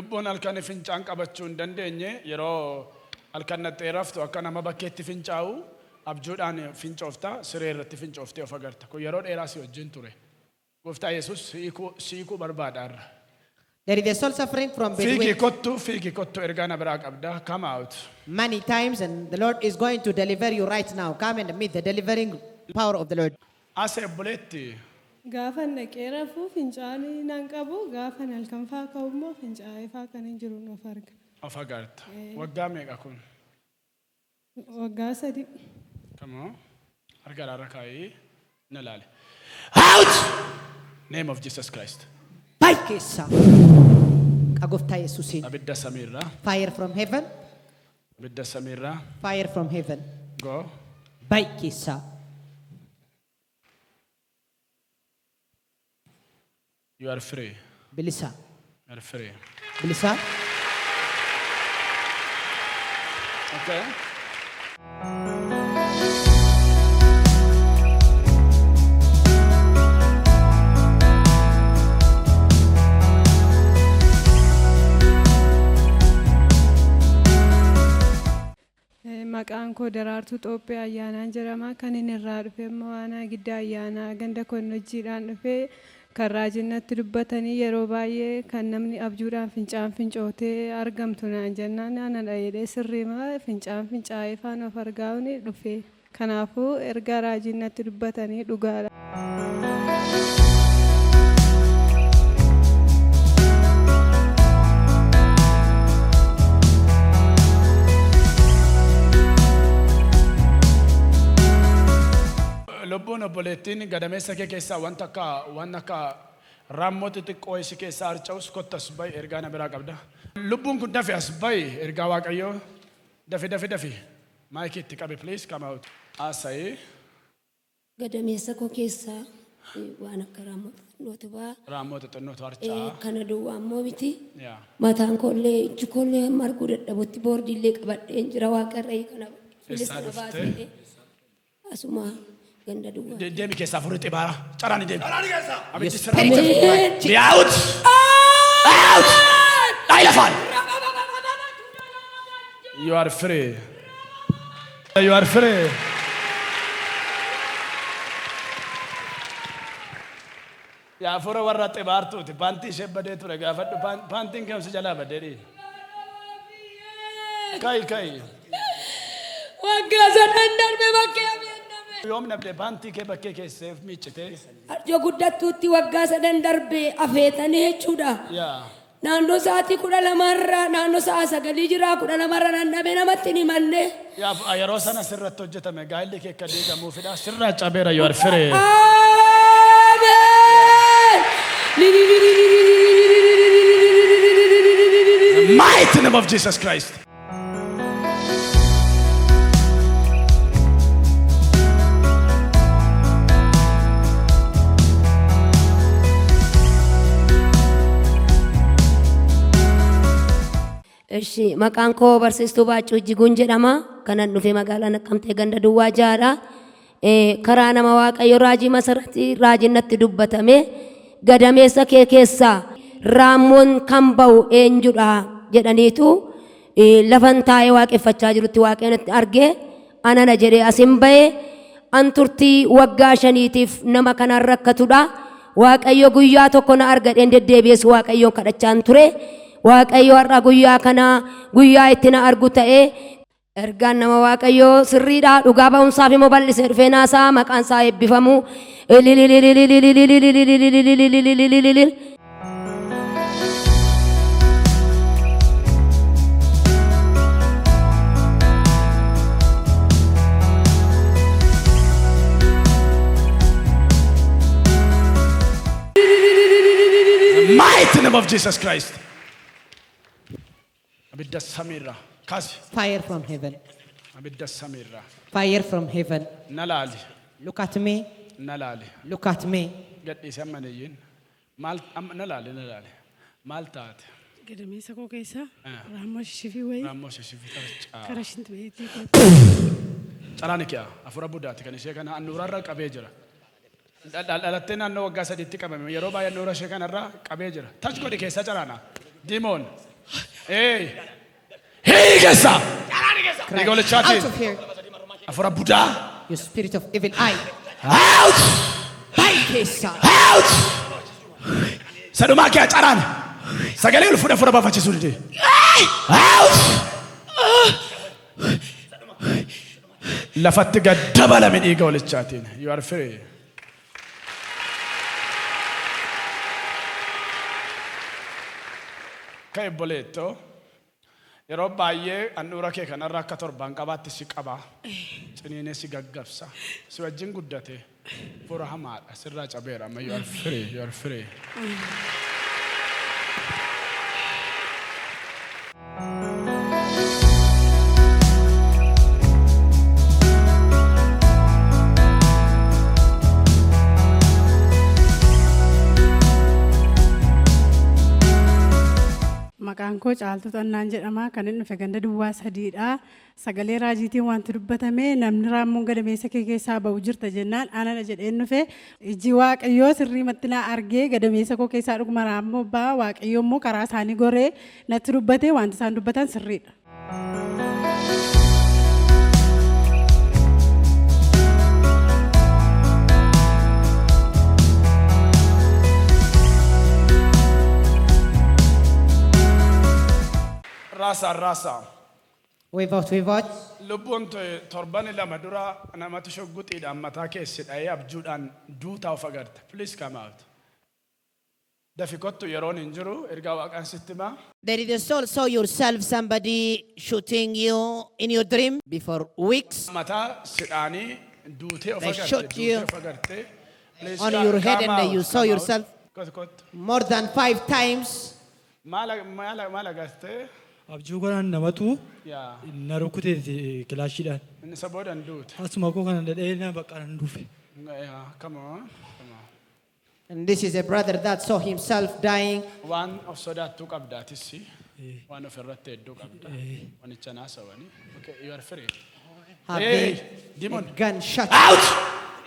Lubbuun halkan fincaan qabachuu hin dandeenye yeroo halkan naxxee raftu akka nama bakkeetti fincaa'u abjuudhaan fincoofta siree irratti fincooftee of agarta. Kun yeroo dheeraa si wajjin ture. Gooftaa Yesuus si hiikuu barbaada har'a. There is a soul suffering from Fiigii bedwetting kottu, fiigii kottu ergaa na biraa qabda. Come out. many times, and the Lord is going to deliver you right now. Come and meet the delivering power of the Lord. As obboleetti. Gaafa naqee rafuu fincaanii nan qabu gaafa halkan faa ka'u immoo fincaa'ee faa kan hin jiru of arga. Of agarta. Waggaa meeqa kun? Waggaa 3. Come on. Harka irra kaa'ii na laale. Out! Name of Jesus Christ. Ba'i keessaa. Maqaa gooftaa Yesuusiin. Abidda samiirraa. Fire from heaven. Abidda samiirraa. Fire from heaven. Go. Ba'i keessaa. You are free. Bilisa. You are free. Bilisa. Okay. Maqaan koo Daraartuu Xoophee Ayyaanaan jedhama. Kan inni irraa dhufe immoo aanaa Giddaa Ayyaanaa ganda Konnojjiidhaan dhufe kan raajinnatti dubbatanii yeroo baay'ee kan namni abjuudhaan fincaan fincootee argamtu naan jennaan ana jedhee sirriima fincaan fincaa'ee faana of argaa'uun dhufe. Kanaafuu erga raajinnatti dubbatanii dhugaadha. Lubbuun obboleettiin gadameessa kee keessaa wanta akka waan akka raammoo xixiqqoo isi keessaa harca'us kottas ba'i ergaa na biraa qabda. Lubbuun kun dafi as ba'i ergaa Waaqayyoo dafi dafi dafi maayikii itti qabi please come out. Haasa'ii. Gadameessa koo keessaa waan akka raammoo xixinnootu ba'a. Raammoo xixinnootu harca'a. Kana duwwaa immoo miti. Yaa. Mataan koollee ijji koollee hamma arguu dadhabutti boordiillee qabadheen jira waaqarra kana Eessaa bilisa dhufte? baasee asuma ganda duwwaa. Deemi keessaa furii xibaara. Caraan deemi. Abiddi sirra. Ameen. Be out! Out! Dhaayi lafaan! You are free. You are free. Yaa hafuura warra xibaartuuti. Paantii ishee badee ture gaafadhu. Paantiin keemsi jalaa badee dhii. Ka'i ka'i. Waggaa sadan darbe bakkee ameenname. Yoom dhabde paantii kee bakkee keesseef miiccitee? Arjoo guddattuutti waggaa sadan darbe afeetanii jechuudha. Yaa. Naannoo sa'aatii 12rra naannoo sa'a 9 jira 12rra nan dhabe namatti hin himanne. Yaa yeroo sana sirratti hojjetame gaa'illi kee akka diigamuufidha. Sirraa cabeera you are free. Ameen. The mighty name of Jesus Christ. Eshi maqaan koo barsiistuu Baaccuu Ijjiguun jedhama. Kanan dhufe magaalaa Naqqamtee ganda Duwwaa Jaadha. Karaa nama Waaqayyo raajii masarratti raajiin natti dubbatame gadameessa kee keessaa raammoon kan ba'u eenyudha jedhaniitu lafan taa'ee waaqeffachaa jirutti Waaqayyo natti argee anana jedhee asin ba'e an turtii waggaa 5tiif nama kanaan rakkatudha. Waaqayyo guyyaa tokko na argadheen deddeebi'ees Waaqayyoon kadhachaan ture. Waaqayyo har'a guyyaa kana guyyaa itti na argu ta'ee ergaan nama Waaqayyoo sirriidha. Dhugaa ba'umsaaf immoo bal'isee dhufee naasaa maqaan isaa eebbifamu. The mighty name of Jesus Christ. Abidda samiirraa. Kaasi. Fire from heaven. Abidda samiirraa. Fire from heaven. Na laali. Look at me. Na laali. Look at me. Gadhiisi amma niyyiin. Maal amma na laali na laali. Maal taate? Gadameessa koo keessa raammoo shishifii wayii Raammoo shishifii tarcaa. karaa shintibeetii Caraan kee hafuura budaati kan ishee kana handhuurarra qabee jira. Dhalattee naannoo waggaa 3tti qabame yeroo baay'ee handhuura ishee kanarra qabee jira. Touch godhi keessa caraana. Demon. Hey! Hiiki keessaa! Cry, Dhiiga walichaatiin. out of here, Afura budaa. you spirit of evil eye. Out! Ba'i keessaa. Out! Sadumaa kee caraan. Sagalee ol fuudha fura baafachiisuu dide. Out! Lafatti gad dabalame dhiiga walichaatiin. You are free. Ka'e obboleettoo yeroo baay'ee handhuura kee kanarra akka torbaan qabaatti si qaba. Ciniinee si gaggabsa. Si wajjin guddate. Fura hamaadha. Sirraa cabeera. Amma you are free. You are free. Maqaan koo Caaltuu Xannaan jedhama. Kan inni dhufe ganda duwwaa sadiidha. Sagalee raajiitiin wanti dubbatame namni raammoon gadameessa kee keessaa ba'u jirta jennaan anana jedheen dhufe. Ijji Waaqayyoo sirriimatti na argee gadameessa koo keessaa dhuguma raammoo ba'a. Waaqayyo immoo karaa isaanii goree natti dubbate wanti isaan dubbatan sirriidha. Raasaa raasaa. Wave out, wave out. Lubbuun torban 2 dura namatu shugguxiidhaan mataa keessi dha'ee abjuudhaan duutaa of agarte. Please come out. Dafi kottu yeroon hin jiru ergaa waaqaan sitti himaa. There is a soul saw yourself somebody shooting you in your dream before weeks. Mataa sidhaanii duutee of They agarte. shot Duutee you of agarte. Please on your head come and out, you saw come out. yourself Kottu kottu. more than 5 times. Maal maal maal agartee? Abjuu kanaan namatu Yaa. na rukute kilaashiidhaan. Inni isa booda hin duute. Asuma koo kana dhadhee na bakka nan dhufe. Yaa, come on. Come on. And this is a brother that saw himself dying. Waan of sodaattuu qabda atis. Waan of irratti hedduu qabda. Wanicha naasawanii. Okay, you are free. Having Hey, demon. a gunshot Out!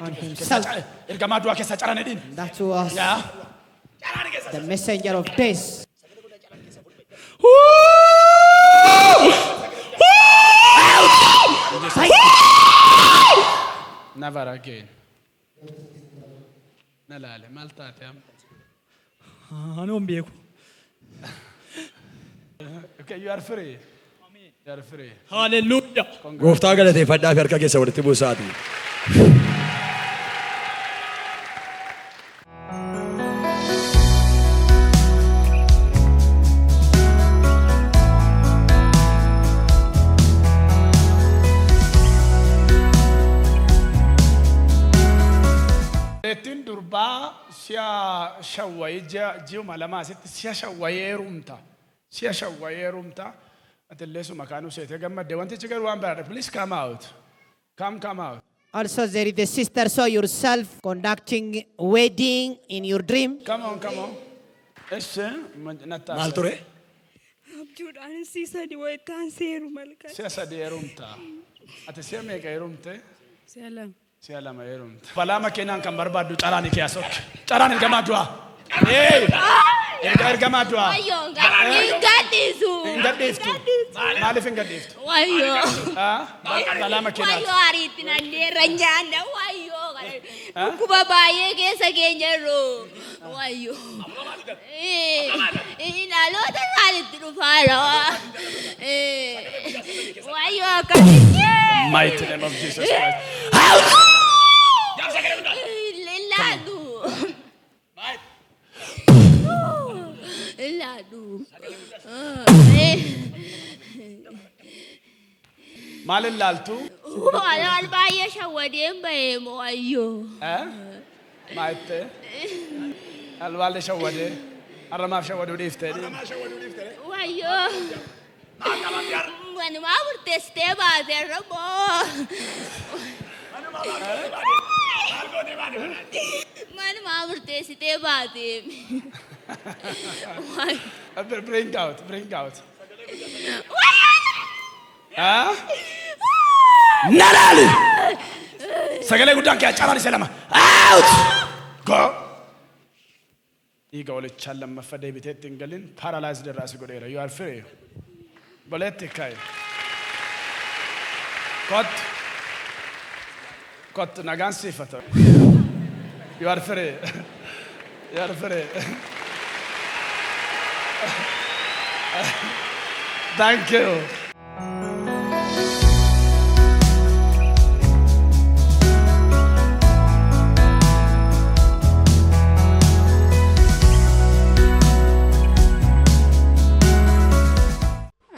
on himself. Ergamaa du'aa keessaa caran hidhiin. That was Yaa. the messenger of death. Never again. Na laale maal taate amma? Anoo hin beeku. Okay, you are free. You are free. Haaleluyyaa. Gooftaa galateeffadhaa fi harka keessa walitti buusaati. Ittiin durbaa si'a shawwayii ji'uma lama asitti si'a shawwayii heerumta. Si'a shawwayii heerumta. Atillee suma kaanuu seetee gammadde. Wantichi garuu waan biraadha. Please come out. Come, come out. Also, there is a sister saw yourself conducting wedding in your dream. Come on, come on. Eshi nattaa. Maal ture? Abjuudhaan si'a sadi wayittaan seeru malkaa. Si'a sadi heerumta. Ati si'a meeqa heerumte? Si'a lama. Si'a lama heerumte. Balaa makiinaan kan barbaaddu caraan kee asokki. Caraan ergamaa du'aa. Hey! Ergaa ergamaa du'aa. Wayyoo hin gadhiisu. Hin gadhiiftu. Maaliif hin gadhiiftu? Wayyoo. Ah? Balaa makiinaati. Wayyoo ariitti nalleerra nyaanna. Wayyoo. Dhukkuba baay'ee keessa keenya jiru. Wayyoo. Dhaloota isaanitti dhufaara. Wayyoo akkasitti. Mighty name of Jesus Christ. Laadu. Laadu. Maal ilaaltu? Waan baay'ee shawwadeen bahee moo wayyoo. Eh? Maa jettee? Alwaalle shawwadee. Har'a maaf shawwaduu dhiiftee? Wayyoo. Wanumaa murteessitee baate irra moo. Wanumaa murteessitee baate. Bring out, bring out. Ah? Nalaali! Sagalee guddaan kee caraan isa lama. Out! Go! Dhiiga olichaan lammaffaa deebitee itti hin galin paralyzed irraa si godheera. You are free. Boleetti ka'i. Kottu. Kottu, nagaan siif haa ta'u. You are free. You are free. Thank you.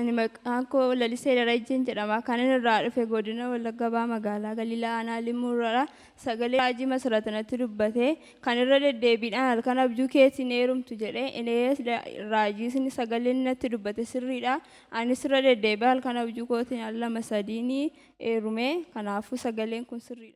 Ani maqaan koo Lalisee Darajjeen jedhama. Kan inni irraa dhufe godina Wallagga Bahaa, magaalaa Galiilaa, aanaa Limmuurraadha. Sagalee raajii Masaratanatti dubbate kan irra deddeebiidhaan halkan abjuu keetiin heerumtu jedhee innis raajii sagaleen natti dubbate sirriidha. Anis irra deddeebi'ee halkan abjuu kootiin al lama sadiin heerume. Kanaafuu sagaleen kun sirriidha.